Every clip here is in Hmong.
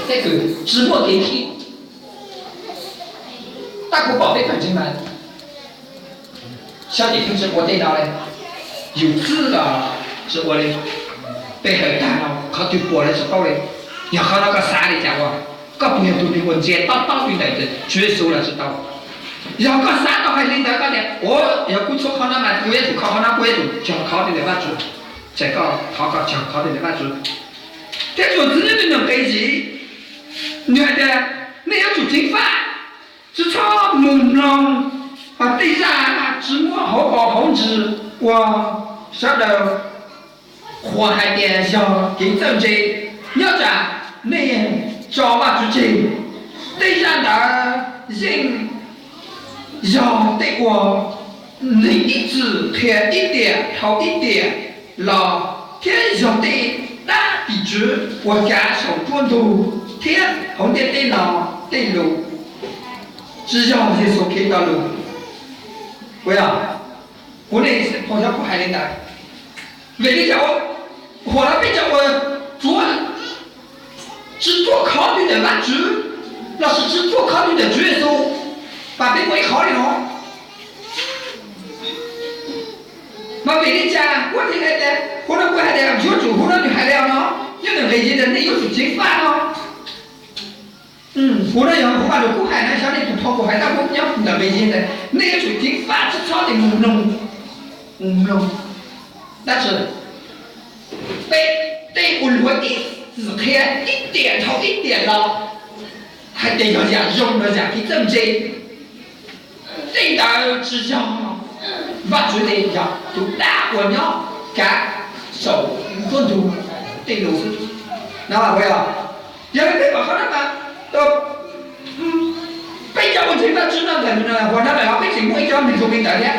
Tej kws tsi muaj kev hib, tab kuv pom peb pawg ntseeg mas, xyov ces pheej tsi ua tej no le, yus txwb los tsi ua le, pe hawm tag no qhov twg puas los tsi paub le. Yog qhov no koj xav li cas ua? Koj puas yog tus neeg uas ntsia tob tob li ntawm Tswv Yexus los tsi tau? Yog koj xav tau hais li ntawd koj tias ua, yog kuv txhua qhov no mas kuv yuav tsum kho qhov no, kuv yuav tsum cog qhov twg ntawm Vajtswv, ces koj thov koj cog qhov twg ntawm Vajtswv. Thiab txuas ntxiv nyob rau nqe yim, nws hais tias nej yuav tsum ceev faj, tsi txhob mus mloog tej zaj tsi muaj hauv paus hauv ntsis uas sawv daws qhuas hais tias yog kev txawj ntse, nyob tsam nej tso Vajtswv tseg. Tej zaj ntawd yeej yog tej uas neeg ib txwm qhia ib tiam dhau ib tiam los, thiab yog tej dab tim tswv uas kav saum nruab ntug thiab hauv ntiaj teb no tej lus, tsi yog Yexus Khetos lus. Kuv, kuv ne, kuv hais li ntawd, vim li cas ua, huam no peb cov uas tsuav tsi tuaj khov twg ntawm Vajtswv lossis tsi tuaj khov twg ntawm Tswv Yexus, mas peb muaj ib qhov li no. Mas vim li cas kuv thiaj hais tias, kuv no kuv hais tias yuav tsum, kuv no nws hais li no, nyob ntawm nqe yim tias nej yuav tsum ceev faj no. Kuv no yog kuv Vaj Lug Kub hais na, xyov nej tus thov kuv hais tab kuv nyob ntawm nqe yim tias nej yuav tsum ceev faj tsi txhob mus mloog, mus mloog dab tsi. Peb, tej uas luag ib txwm qhia ib tiam dhau ib tiam los hais tias yog yam zoo los yam kev txawj ntse, tej ntawd tsi yog Vajtswv li, yog tus dab uas nyob kav saum nruab ntug tej lus xwb. No, yog li peb pom qhov no mas, peb cov uas ntseeg Vajtswv no ntawm huam no mas peb tseem muaj ib cov neeg zoo li ntawd thiab.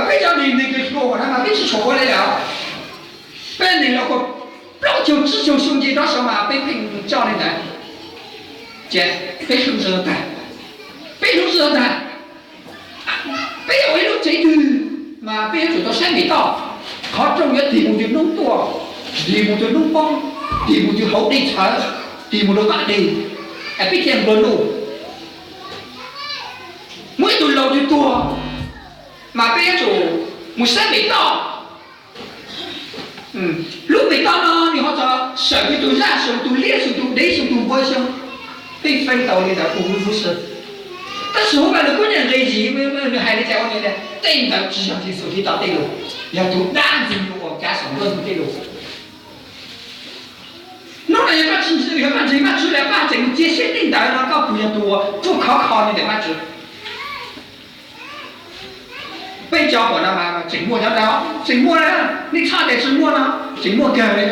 Peb cov neeg, neeg kws hluas huam no mas peb tsi tshua ua li lawm. Peb neeg los kuj plaub caug tsib caug xyoo nce rov saud mas peb pheej coj li ntawd. Ces peb hlub tsis tau tag, peb hlub tsis tau tag. Peb ua ib lub tsev twg mas peb yuav tsum tau saib npe toj, qhov rooj yuav tig mus twg hnub tuaj, tig mus twg hnub poob, tig mus twg hauv dej txhawv, tig mus rau qab deg, es peb thiaj nplua nuj. Muaj ib tug laus twg tuag mas peb yuav tsum mus saib npe toj. Lub npe toj no nws ho txog sawm yug tus zaj xyoo, tus liab xyoo, tus dev xyoo, tus npua xyoo. Peb feeb tau li ntawd ua lub lub si. Tab sis Huam Vaj Lug Kub nyob nqe yim nws hais li cas ua li tias tej ntawd tsis yog Yexus Khetos tej lus, yog tus dab ntxwg nyoog uas kav saum nruab ntug tej lus. Hnub no yog koj tsis ntseeg, yog koj ntseeg Vajtswv lawm koj tseem mus cia siab tej ntawd no koj puas yog tus uas tuaj khov kho li ntawm Vajtswv? Peb cov huam no mas tseem muaj cov ntawd, tseem muaj na, nej txhob tias tsis muaj no, tseem muaj kawg li.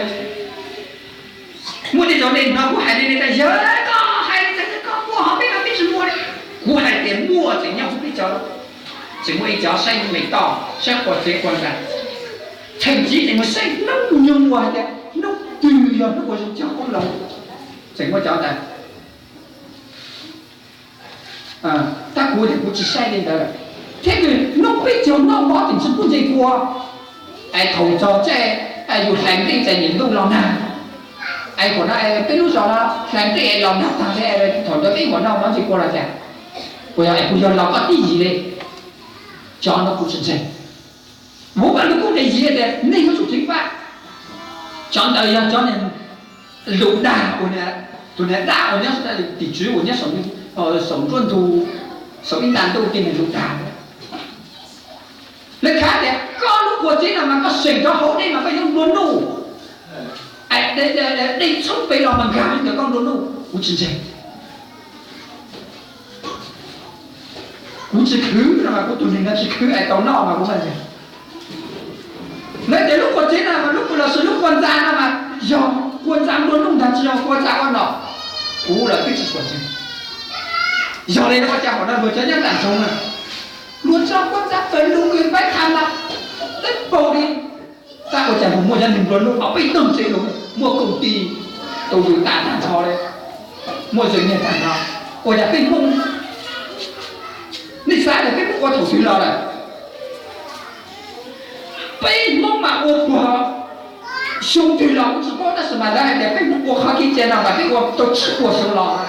Muaj tej zaum nej hnov kuv hais li tias yog koj hais li tias koj muaj ho peb mas peb tsis muaj li. Kuv hais tias muaj, tseem nyob hauv peb cov, tseem muaj ib cov saib npe toj, saib qhua tsev qhua ntxa, tseem txiv tseem mus saib hnub nyoog uas hais tias hnub twg yog hnub uas zoo cog qoob loo, tseem muaj cov ntawd. Tab kuv tias kuv tsis saib li ntawd lawm. Thiab hnub peb caug noj mov tseem tsis pub ntse kua, es thaum txog caij yus hlais nplej txais niam ntuj los nag, es huam no peb lub zos no hlais nplej los nag tag li, thaum ntawd peb huam no mov ntse kua los cas? Puas yog, puas yog los koj tib yim li? Cov no kuv tsis ntseeg. Huam Vaj Lug Kub nqe yim tias nej yuav tsum ceev faj. Cov ntawd yog cov neeg lus dag, tus niag dab uas nyob tim tswv uas nyob saum nruab ntug, saum ib nta ntuj tej neeg lus dag. Lawv khav tias koj lub qhua tsev no mas koj seem rau hauv dej mas koj yuav nplua nuj. Dej txhoob pem los mas nkag li ntawd koj nplua nuj, kuv tsis ntseeg. Kuv tsis khwv no mas kuv tus neeg no tsis khwv es tau noj mas kuv ntseeg. Lawv tias lub qhua tsev no mas lub qhua los sis lub qhua ntxa no mas yog qhua ntxa nplua nuj ntag tsis yog qhua ntxa ua nom, kuv los twb tsis tshua ntseeg. Yog li no ua cas huam no luag cov nyob nram nroog na, luag tso qhua ntxa pem lug kws paib tham mas teb paug li. Tab ua cas mus muaj cov neeg nplua nuj ob peb tug tsev lug, muaj koom tij, tau yus tas tag nrho li, muaj zeej niag tag nrho. Ua cas peb Hmoob, nej xav tias peb Hmoob ua thaum twg los lawm? Peb Hmoob mas ua puag Xyoo twg los kuv tsis paub, tab sis mas lawv hais tias peb mus ua qhov kev cai no mas peb ua tau tsib puas xyoo los.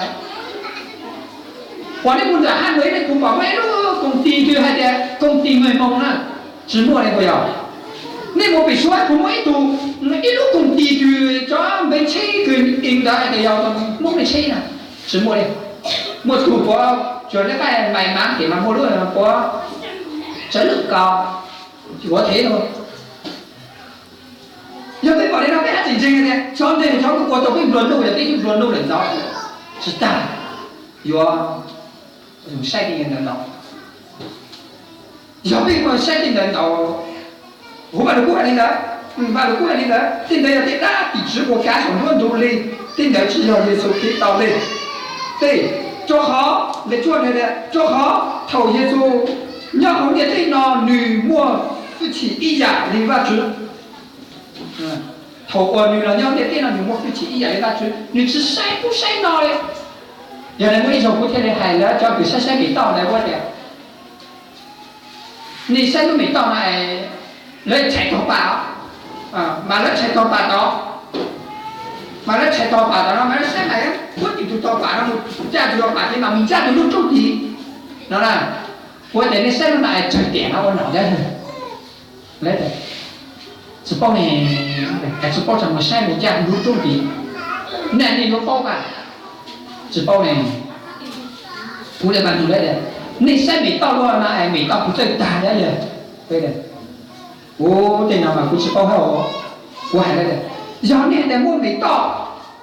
Qhov nej mus nram Hà Nội nej puas pom muaj ib lub koom tij twg hais tias koom tij Mej Moos na? Tsis muaj li puas yog? Nej mus pem Suav puas muaj ib tug, ib lub koom tij twg cov npe tsheb kws ntawd hais tias yog Hmoob npe tsheb na? Tsis muaj li. Muaj tug puav tsuas lej qab mais mav pem mas muaj lub puav tsav lwm kaus, yuav thev lawm. Yog peb pom li no peb haj tseem ntseeg tias xyov ntseeg xyov kuv ua tau peb nplua nuj yog peb yeej nplua nuj lawm ntxov tsis tag, yuav saib tej ntawd ntau. Yog peb mus saib tej ntawd ntau, huv Vaj Lug Kub hais li ntawd, Vaj Lug Kub hais li ntawd, tej ntawd yog tej dab tim tswv uas kav saum nruab ntug li, tej ntawd tsis yog Yexus Khetos li. Tej, rau qhov, rau qhov thaum Yexus nyob hauv ntiaj teb no nws muaj hwj chim ib yam li Vajtswv. Thaum uas nws los nyob ntiaj teb no nws muaj hwj chim ib yam li Vajtswv, nws tsis saib ub saib no li. Yog li muaj ib zaug kuv thiaj li hais lawv cov kws saib saib pem toj ntawd kuv tias, nej saib lub pem toj no es lawv tshais tog pam, mas lawv tshais tog pam tod, mas lawv tshais tog pam tod no mas lawv saib mas puab tim tus tog pam no mus caj tus tog pam ces mam mus caj tus lub rooj tid no na. Kuv tias nej saib lub no es tsawg tiam no ua nom thiab. Tsis paub ne, tsis paub tseem mus saib mus caj tus lub rooj tid, nej nej yuav paub mas. Tsis paub ne. Kuv li mas nug lawv tias, nej saib pem toj luaj no es pem toj puas txawj tag thiab yawg? Kuv tej no mas kuv tsis paub hab. Kuv hais lawv tias, yog nej hais tias muaj pem toj,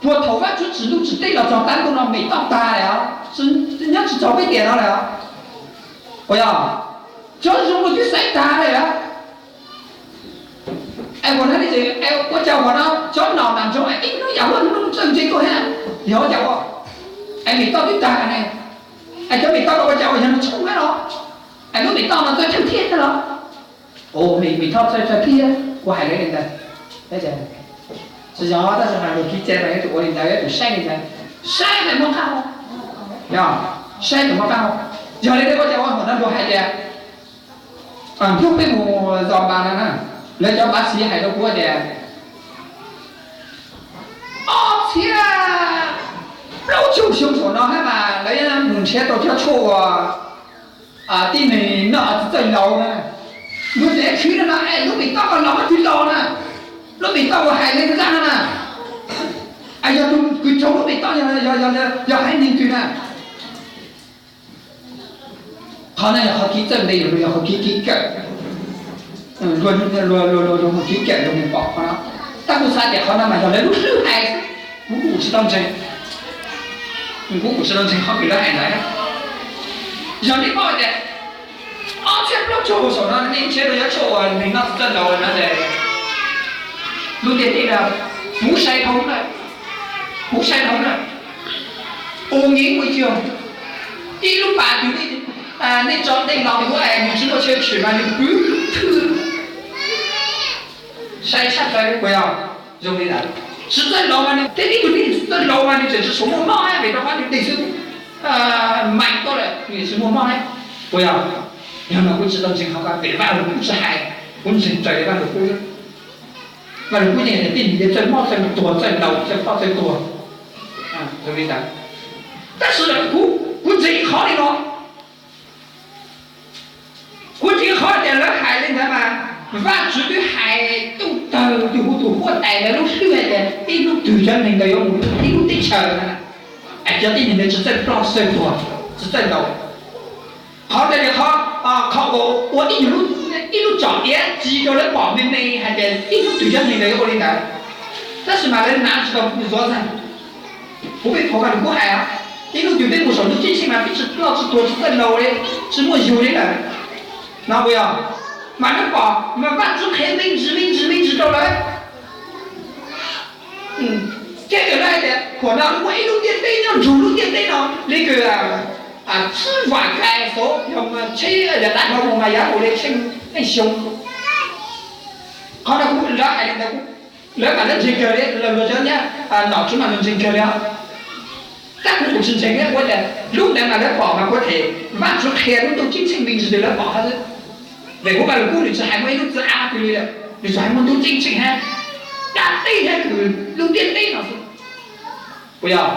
puas thaum Vajtswv tsim ntuj tsim teb los txog tav ntuj no pem toj tag lawm, nyob tsis txog peb tiam no lawm. Puas yog? Cov zoo no twb xaiv tag lawm. Es ua, ua cas ua no cov nom nam ntsoov es ib hnub yam huab hnub txawj ntse tuaj thiab, yog ua cas ua? Es pem toj twb tag ne, es cov pem toj no ua cas ua yog nws tshoob thiab los? Es lub pem toj no txawj thawj thiab thiab los? Pem toj txawj thawj thiab, kuv hais lawv li ntawd. Tsis yog, tab sis mas luag kev cai mas yuav tsum ua li ntawd, yuav tsum saib li ntawd, saib mas muaj qab hau, saib mas muaj qab hau. Yog li ntawd ua cas ua thaum no luag hais tias hnub peb mus zos npas no na, lawv cov npav xiv hais rau kuv tias ob txhiab plaub caug xyoo saum no hab mas lawv mus nrhiav tau cov tshuaj uas tib neeg noj tsis txawj laus na. Luag tseem khwv no no es lub pem toj ko los twg laus na, lub pem toj uas hais li ntawd no na, es yog tus kws raug lub pem toj yog haiv neeg twg na. Qhov no yog qhov kev txawj ntse, yog qhov kev kev kawm, luag kev kawm luag mus pom qhov no. Tab kuv xav tias qhov no mas yog lawv lub hlwb hais, kuv kuj tsis tau ntseeg, kuv kuj tsis tau ntseeg qhov kws lawv hais ntawd. Yog nej paub tias ob txhiab plaub caug saum no nej nrhiav rau cov tshuaj uas neeg noj tsis txawj laus no ces lub ntiaj teb no, kuv saib dhau lawm, kuv saib dhau lawm, ua nyiv ua cwg, ib lub pas twg nej tso tej laus nws ua es nws tsis muaj chaw tshwm mas nws pw thwj. Saib tshaj plaws puas yog? Zoo li ntawd, tsis txawj laus mas nws, tej ib tug neeg tsis txawj laus mas nws tseem tsis tshua muaj mob, vim rau qhov nws dej xwb, mais tuaj lawm nws tsis muaj mob, puas yog? Yog no kuv tsis tau ntseeg qhov ko vim Vaj Lug Kub tsis hais, kuv ntseeg raws li Vaj Lug Kub. Vaj Lug Kub yeej hais tias tib neeg txawj mob txawj tuag txawj laus txawj ploj txawj tuag. Zoo li ntawd, tab sis kuv, kuv ntseeg qhov li no. Kuv ntseeg qhov tias lawv hais li ntawd mas Vajtswv twb hais tuj tawg tus hu tus huab tais ntawd lub hlwb hais tias ib hnub twg cov neeg ntawd yuav mus ib lub teb chaws, es cov tib neeg ntawd tsis txawj ploj txawj tuag tsis txawj laus. Qhov ntawd yog qhov, qhov uas ua ib nyuag lub, ib lub tsom tiav tsis rau lawv pom me me hais tias ib hnub twg cov neeg ntawd yuav ua li ntawd. Tab sis mas lawv hnav tsis tau zuav tag. Kuv peb phaum Vaj Lug Kub hais, ib hnub twg peb mus saum ntuj ceeb tsheej mas peb tsis ploj tsis tuag tsis txawj laus li, tsis muaj yug li lawm no puas yog? Mas lawv pom mas Vajtswv qhia me ntsis me ntsis me ntsis rau lawv. Thiab kawm lawv hais tias thaum no muaj ib lub ntiaj teb nyob nrug lub ntiaj teb no li kws tswb vam kais xov yog tsheb yog tav hlau mus mas yav mus li tsheej xyoo. Qhov no kuv lawv hais li ntawd, lawv mas lawv ntseeg kawg li, luag cov nyab nom tswv mas luag ntseeg kawg li os. Tab kuv kuj tsis ntseeg thiab, kuv tias lub ntawd mas lawv pom mas kuv tias Vajtswv qhia lub ntuj ceeb tsheej me ntsis rau lawv pom hab xwb. Vim kuv Vaj Lug Kub nws tsis hais muaj ib lub txwv ab twg li, nws tsuas hais muaj ntuj ceeb tsheej hab. teb, yog kws lub ntiaj teb no xwb. Puas yog?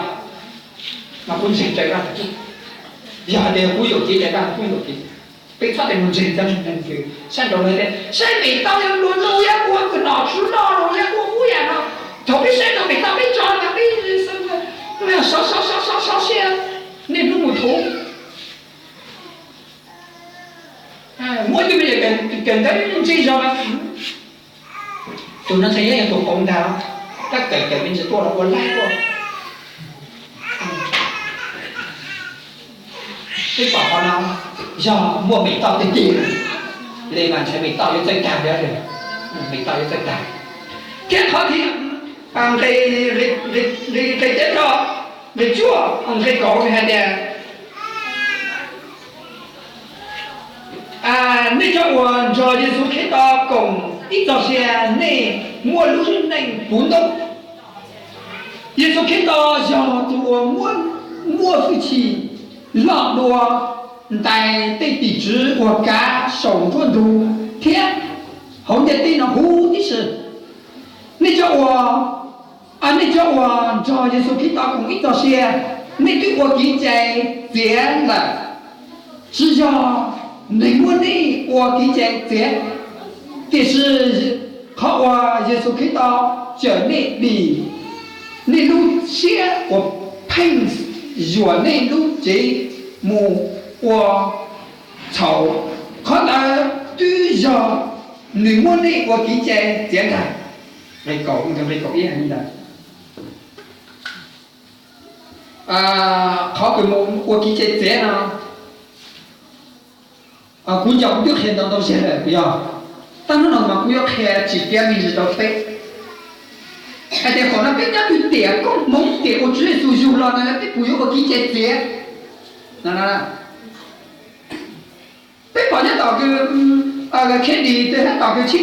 Mas kuv ntseeg Tsaiv Vaj, yog hais tias kuv yuam kev Tsaiv Vaj, kuv yuam kev. Peb txhob tes mus ntseeg cov neeg kws saib nraud, saib pem tau yog luag nug, yog ua kws nom tswv no los yog ua ub yam no. Thaum peb saib nraud pem tau peb tso mas peb sov sov sov sov sov siab, niaj hnub mus thuv. Muaj ib tug me nyuam kawm ntawv ntse zog, tus no ntshe yeej yog tus qauv ntag, kab kawm kawm me ntsis tuaj los ua laib tuaj. Peb pom qhov no, yog muaj mem toj tiag tiag li mas ntshe mem toj yuav txawj tag, mem toj yuav txawj tag. Thiab qhov thib, nqe, nqe, nqe cuaj, nqe kaum hais tias, nej cov uas nrog Yexus Khetos koom ib txoj sia, nej muaj lub neej puv ntuj. Yexus Khetos yog tus uas muaj, muaj hwj chim loj dua ntais tej tim tswv uas kav saum nruab ntug thiab hauv ntiaj teb no huv tib si. Nej cov uas, nej cov uas nrog Yexus Khetos koom ib txoj sia, nej twb ua kev cai txiav lawm. Tsis yog neeg muab nej ua kev cai txiav, tiam sis qhov uas Yexus Khetos cawm nej dim nej lub siab uas pheej yuam nej lub cev mus ua txhaum, qhov ntawd twb yog nws muab nej ua kev cai txiav ntag. Nqe kaum, nqe kaum ib hais li ntawd. Qhov kws mus ua kev cai txiav no, kuv nco kuv twb qhia ntau ntau zaus lawm, puas yog? Tab hnub no mas kuv yuav qhia tsis piav me ntsis rau peb hais tias thaum no peb nyob twg tiam koob hmoov tiam uas Tswv Yexus yug los no peb puas yuav ua kev cai txiav. Peb pom nyob tom kws Khetos twb hais tom kws tsib